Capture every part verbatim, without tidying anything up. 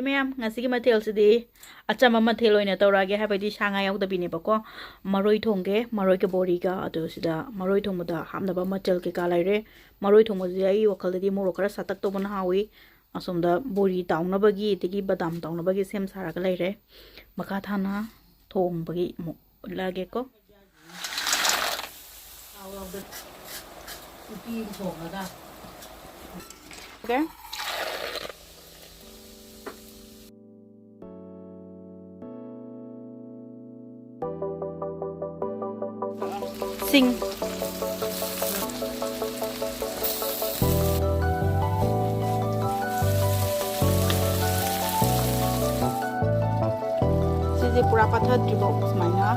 ꯃꯌꯥꯝ, ꯉꯁꯤꯒꯤ ꯃꯊꯦꯜꯁꯤꯗꯤ ꯑꯆꯝꯕ ꯃꯊꯦꯜ ꯑꯣꯏꯅ ꯇꯧꯔꯛꯑꯒꯦ, ꯍꯥꯏꯕꯗꯤ ꯁꯥ ꯉꯥ ꯌꯥꯎꯗꯕꯤꯅꯦꯕꯀꯣ꯫ ꯃꯔꯣꯏ ꯊꯣꯡꯒꯦ, ꯃꯔꯣꯏꯒ ꯕꯣꯔꯤꯒ꯫ ꯑꯗꯨ ꯁꯤꯗ ꯃꯔꯣꯏ ꯊꯣꯡꯕꯗ ꯍꯥꯞꯅꯕ ꯃꯆꯜ ꯀꯩꯀꯥ ꯂꯩꯔꯦ꯫ ꯃꯔꯣꯏ ꯊꯣꯡꯕꯁꯤꯗꯤ ꯑꯩ ꯋꯥꯈꯜꯗꯗꯤ ꯃꯣꯔꯣꯛ ꯈꯔ ꯁꯥꯇꯛ ꯇꯧꯕꯅ ꯍꯥꯎꯏ꯫ ꯑꯁꯣꯝꯗ ꯕꯣꯔꯤ ꯇꯥꯎꯅꯕꯒꯤ ꯑꯗꯒꯤ ꯕꯗꯥꯝ ꯇꯥꯎꯅꯕꯒꯤ ꯁꯦꯝ ꯁꯥꯔꯒ ꯂꯩꯔꯦ꯫ ꯃꯈꯥ ꯇꯥꯅ ꯊꯣꯡꯕꯒꯤ ꯑꯃꯨꯛ ꯎꯠꯂꯛꯑꯒꯦꯀꯣ꯫ ꯊꯥꯎ ꯌꯥꯎꯗ ꯎꯇꯤ ꯑꯃ ꯊꯣꯡꯉꯒ꯫ Okay. ꯁꯤꯡ꯫ ꯁꯤꯁꯦ ꯄꯨꯔꯥ ꯄꯠꯊꯗ꯭ꯔꯤꯐꯥꯎ ꯁꯨꯃꯥꯏꯅ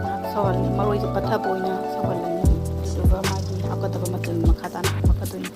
ꯉꯥꯏꯍꯥꯛ ꯁꯧꯍꯜꯂꯅꯤ꯫ ꯃꯔꯣꯏꯁꯦ ꯄꯠꯊꯕ ꯑꯣꯏꯅ ꯁꯧꯍꯜꯂꯅꯤ꯫ ꯑꯗꯨꯗꯨꯒ ꯃꯥꯒꯤ ꯍꯥꯞꯀꯗꯕ ꯃꯆꯜ ꯃꯈꯥ ꯇꯥꯅ ꯍꯥꯞꯀꯗꯣꯏꯅꯤ꯫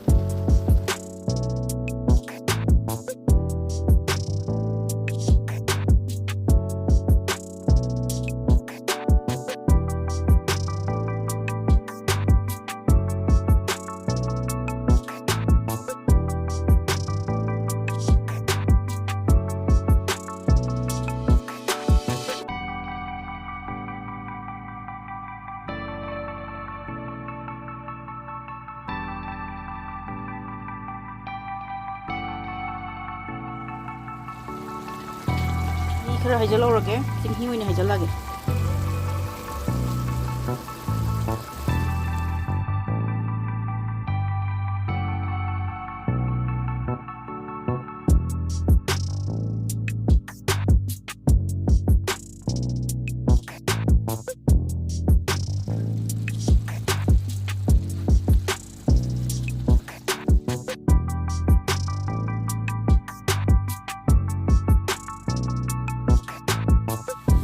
ꯃꯍꯤ ꯈꯔ ꯍꯩꯖꯜꯍꯧꯔꯒꯦ, ꯆꯤꯡꯍꯤ ꯑꯣꯏꯅ ꯍꯩꯖꯜꯂꯒꯦ꯫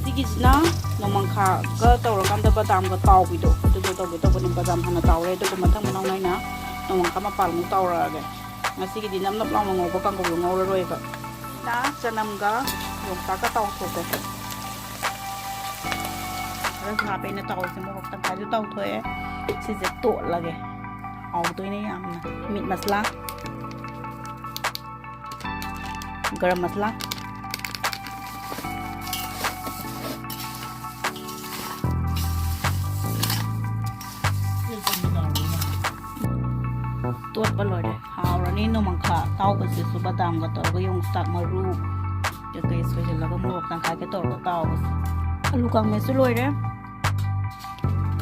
ꯁꯤꯒꯤꯁꯤꯅ ꯅꯣꯡꯃꯪꯈꯥꯒ ꯇꯧꯔꯀꯥꯟꯗ ꯕꯗꯥꯝꯒ ꯇꯥꯎꯕꯤꯗꯣ, ꯑꯗꯨꯗꯣ ꯇꯧꯒꯦ ꯇꯧꯕꯅꯦ꯫ ꯕꯗꯥꯝ ꯍꯥꯟꯅ ꯇꯥꯎꯔꯦ, ꯑꯗꯨꯒ ꯃꯊꯪ ꯃꯅꯥꯎ ꯅꯥꯏꯅ ꯅꯣꯡꯃꯪꯈꯥ ꯃꯄꯥꯜꯃꯨꯛ ꯇꯥꯎꯔꯛꯑꯒꯦ꯫ ꯉꯁꯤꯒꯤꯗꯤ ꯅꯞ ꯅꯞ ꯂꯥꯎꯅ ꯉꯧꯕ ꯀꯥꯡꯒꯧꯗꯣ ꯉꯧꯔꯔꯣꯏꯕ꯫ ꯁꯤꯅ ꯆꯅꯝꯒ ꯌꯣꯡꯆꯥꯛꯀ ꯇꯥꯎꯊꯣꯛꯀꯦ꯫ ꯈꯔꯁꯨ ꯍꯥꯞꯄꯦ ꯑꯩꯅ ꯇꯥꯎꯔꯤꯁꯦ, ꯃꯣꯔꯣꯛ ꯇꯪꯈꯥꯏꯁꯨ ꯇꯥꯎꯊꯣꯛꯑꯦ꯫ ꯁꯤꯁꯦ ꯇꯣꯠꯂꯒꯦ, ꯍꯥꯎꯗꯣꯏꯅꯦ ꯌꯥꯝꯅ꯫ ꯃꯤꯠ ꯃꯁꯂꯥ꯫ ꯒꯔꯝ ꯃꯁꯥꯂꯥ꯫ ꯇꯣꯠꯄ ꯂꯣꯏꯔꯦ꯫ ꯍꯥꯎꯔꯅꯤ ꯅꯣꯡꯃꯪꯈꯥ ꯑꯇꯥꯎꯕꯁꯤꯁꯨ, ꯕꯗꯥꯝꯒ ꯇꯧꯔꯒ, ꯌꯣꯡꯆꯥꯛ ꯃꯔꯨ ꯀꯩꯀꯩ ꯁꯣꯏꯖꯜꯂꯒ, ꯃꯣꯔꯣꯛ ꯇꯪꯈꯥꯏꯒ ꯇꯧꯔꯒ ꯇꯥꯎꯕꯁꯦ꯫ ꯑꯂꯨ ꯀꯥꯡꯃꯦꯠꯁꯨ ꯂꯣꯏꯔꯦ꯫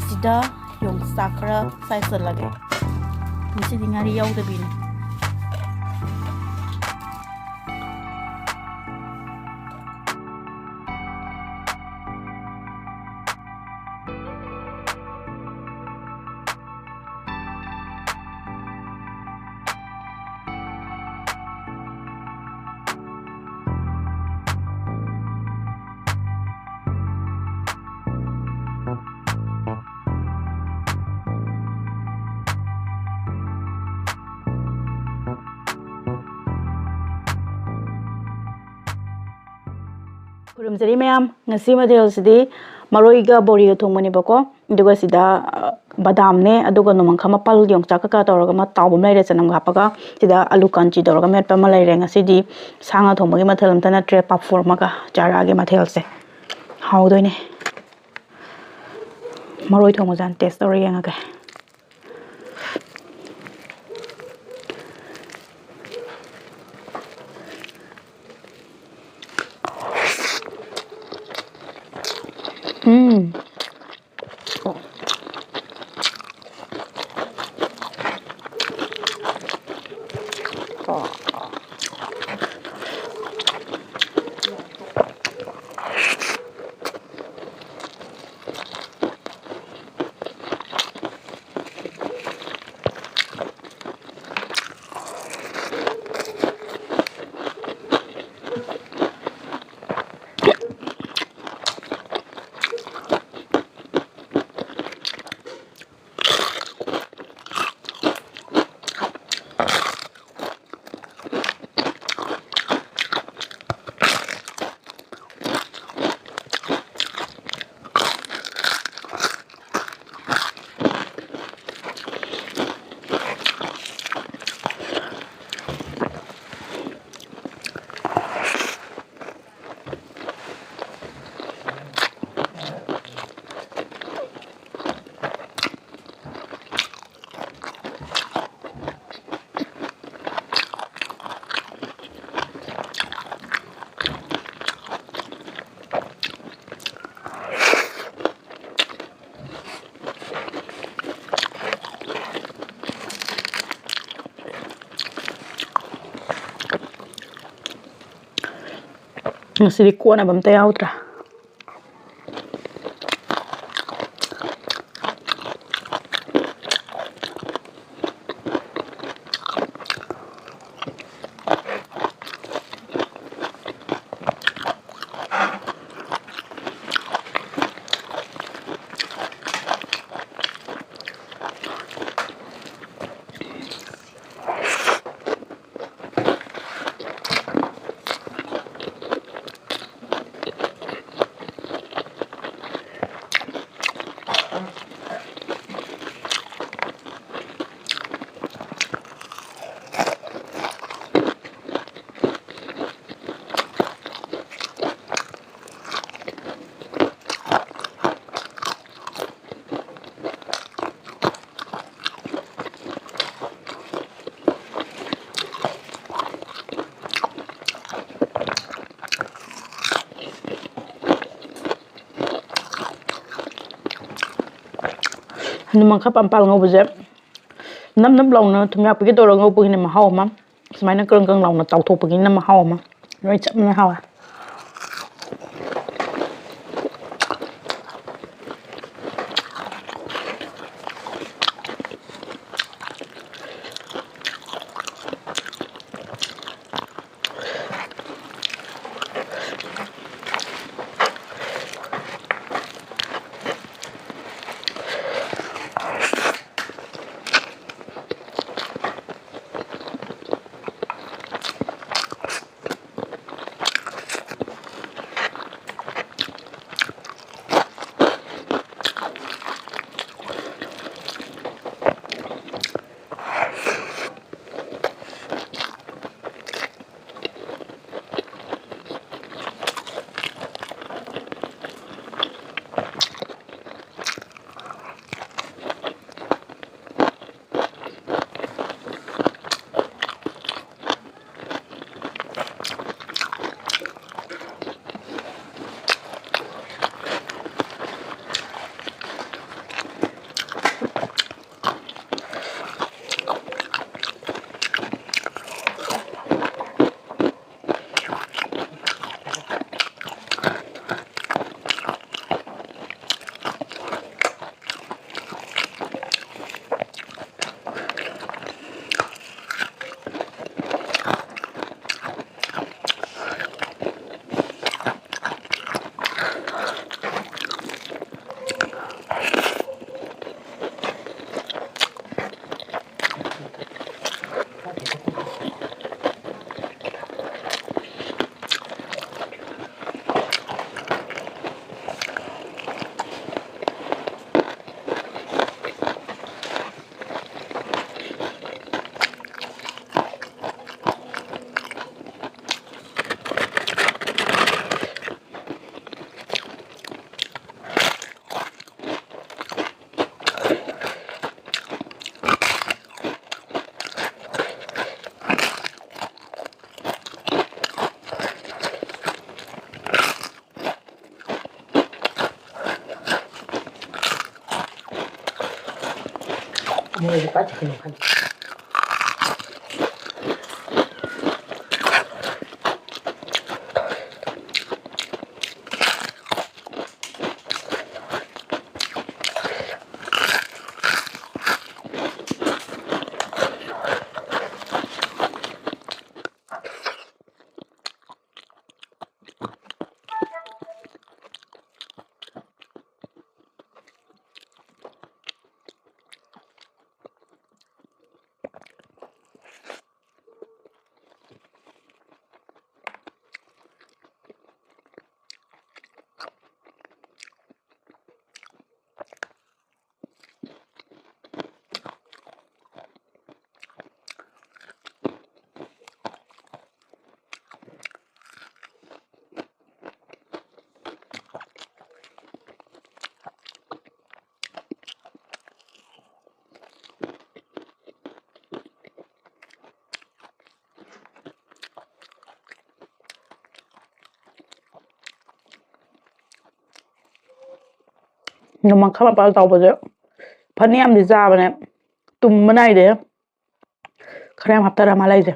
ꯁꯤꯗ ꯌꯣꯡꯆꯥꯛ ꯈꯔ ꯁꯥꯏꯁꯜꯂꯒꯦ꯫ ꯉꯁꯤꯗꯤ ꯉꯥꯔꯤ ꯌꯥꯎꯗꯕꯤꯅꯤ꯫ ꯈꯨꯔꯨꯝꯖꯔꯤ ꯃꯌꯥꯝ, ꯉꯁꯤ ꯃꯊꯦꯜꯁꯤꯗꯤ ꯃꯔꯣꯏꯒ ꯕꯣꯔꯤꯒ ꯊꯣꯡꯕꯅꯦꯕꯀꯣ꯫ ꯑꯗꯨꯒ ꯁꯤꯗ, ꯑ, ꯕꯗꯥꯝꯅꯦ, ꯑꯗꯨꯒ ꯅꯣꯡꯃꯪꯈꯥ ꯃꯄꯜ, ꯌꯣꯡꯆꯥꯛ ꯀꯩꯀꯥ ꯇꯧꯔꯒ ꯑꯃ ꯇꯥꯎꯕ ꯑꯃ ꯂꯩꯔꯦ, ꯆꯅꯝꯒ ꯍꯥꯞꯄꯒ꯫ ꯁꯤꯗ ꯑꯂꯨ ꯀꯥꯟꯆꯤ ꯇꯧꯔꯒ ꯃꯦꯠꯄ ꯑꯃ ꯂꯩꯔꯦ꯫ ꯉꯁꯤꯗꯤ ꯁꯥ ꯉꯥ ꯊꯣꯡꯕꯒꯤ ꯃꯊꯦꯜ ꯑꯝꯇ ꯅꯠꯇ꯭ꯔꯦ, ꯄꯥꯐꯣꯔ ꯑꯃꯒ ꯆꯥꯔꯛꯑꯒꯦ ꯃꯊꯦꯜꯁꯦ꯫ ꯍꯥꯎꯗꯣꯏꯅꯦ꯫ ꯃꯔꯣꯏ ꯊꯣꯡꯕꯁꯦ ꯍꯥꯟꯅ ꯇꯦꯁ ꯇꯧꯔ ꯌꯦꯡꯉꯒꯦ꯫ ꯎꯝ꯫ ꯉꯁꯤꯗꯤ ꯀꯣꯟꯅꯕ ꯑꯝꯇ ꯌꯥꯎꯗ꯭ꯔꯥ? ꯍꯅꯨ ꯃꯪꯈꯥ ꯄꯥꯝꯄꯥꯜ ꯉꯧꯕꯁꯦ ꯅꯞ ꯅꯞ ꯂꯥꯎꯅ ꯊꯨꯝꯌꯥꯛꯄꯤꯒ ꯇꯧꯔꯒ ꯉꯧꯕꯒꯤꯅ ꯃꯍꯥꯎ ꯑꯃ, ꯁꯨꯃꯥꯏꯅ ꯀ꯭ꯔꯪ ꯀ꯭ꯔꯪ ꯂꯥꯎꯅ ꯇꯥꯎꯊꯣꯛꯄꯒꯤꯅ ꯃꯍꯥꯎ ꯑꯃ, ꯂꯣꯏ ꯆꯞ ꯃꯥꯟꯅ ꯍꯥꯎꯋꯦ꯫ ꯃꯣꯏꯁꯨ ꯀꯥꯏ ꯆꯠꯈꯤꯅꯣ ꯈꯪꯗꯦ꯫ ꯅꯣꯡꯃꯪꯈꯥ ꯃꯄꯥꯜ ꯇꯥꯎꯕꯁꯦ ꯐꯅꯌꯥꯝꯗꯤ ꯆꯥꯕꯅꯦ, ꯇꯨꯝꯕ ꯅꯥꯏꯗꯦ꯫ ꯈꯔ ꯌꯥꯝ ꯍꯥꯞꯇꯔ ꯃꯥꯜꯂꯦ ꯑꯩꯁꯦ꯫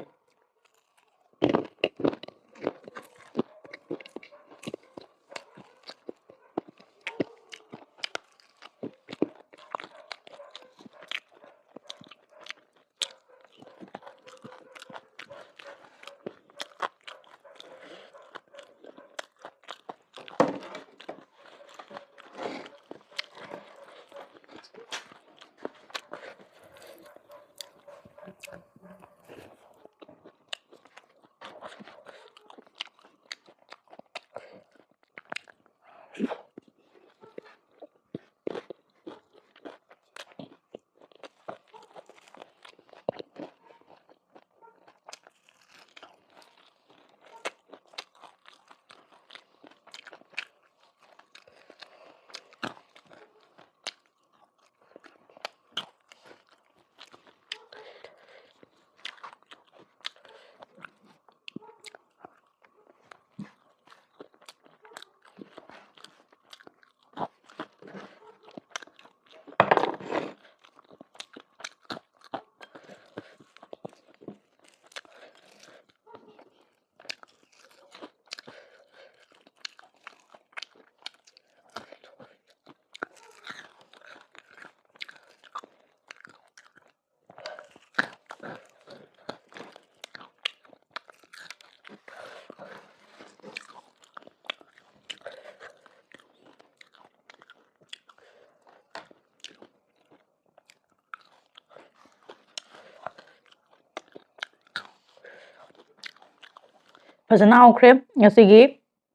ꯐꯖꯅ ꯍꯥꯎꯈ꯭ꯔꯦ ꯉꯁꯤꯒꯤ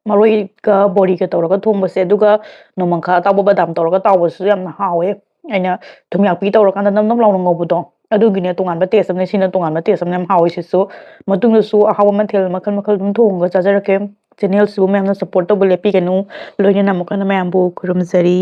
ꯃꯔꯣꯏꯒ ꯕꯣꯔꯤꯒ ꯇꯧꯔꯒ ꯊꯣꯡꯕꯁꯦ꯫ ꯑꯗꯨꯒ ꯅꯣꯡꯃꯪꯈꯥ ꯑꯇꯥꯎꯕ ꯕꯗꯥꯝ ꯇꯧꯔꯒ ꯇꯥꯎꯕꯁꯤꯁꯨ ꯌꯥꯝꯅ ꯍꯥꯎꯋꯦ꯫ ꯑꯩꯅ ꯊꯨꯝꯌꯥꯛꯄꯤ ꯇꯧꯔꯀꯥꯟꯗ ꯅꯝ ꯅꯝ ꯂꯥꯎꯅ ꯉꯧꯕꯗꯣ, ꯑꯗꯨꯒꯤꯅꯦ ꯇꯣꯉꯥꯟꯕ ꯇꯦꯁ ꯑꯃꯅꯦ꯫ ꯁꯤꯅ ꯇꯣꯉꯥꯟꯕ ꯇꯦꯁ ꯑꯃꯅꯦ, ꯌꯥꯝ ꯍꯥꯎꯋꯦ꯫ ꯁꯤꯁꯨ ꯃꯇꯨꯡꯗꯁꯨ ꯑꯍꯥꯎꯕ ꯃꯊꯦꯜ ꯃꯈꯜ ꯃꯈꯜ ꯑꯗꯨꯝ ꯊꯣꯡꯉꯒ ꯆꯥꯖꯔꯛꯀꯦ꯫ ꯆꯦꯅꯦꯜꯁꯤꯕꯨ ꯃꯌꯥꯝꯅ ꯁꯞꯄꯣꯔꯠ ꯇꯧꯕ ꯂꯦꯞꯄꯤꯒꯅꯨ꯫ ꯂꯣꯏꯅꯅ ꯑꯃꯨꯛ ꯍꯟꯅ ꯃꯌꯥꯝꯕꯨ ꯈꯨꯔꯨꯝꯖꯔꯤ꯫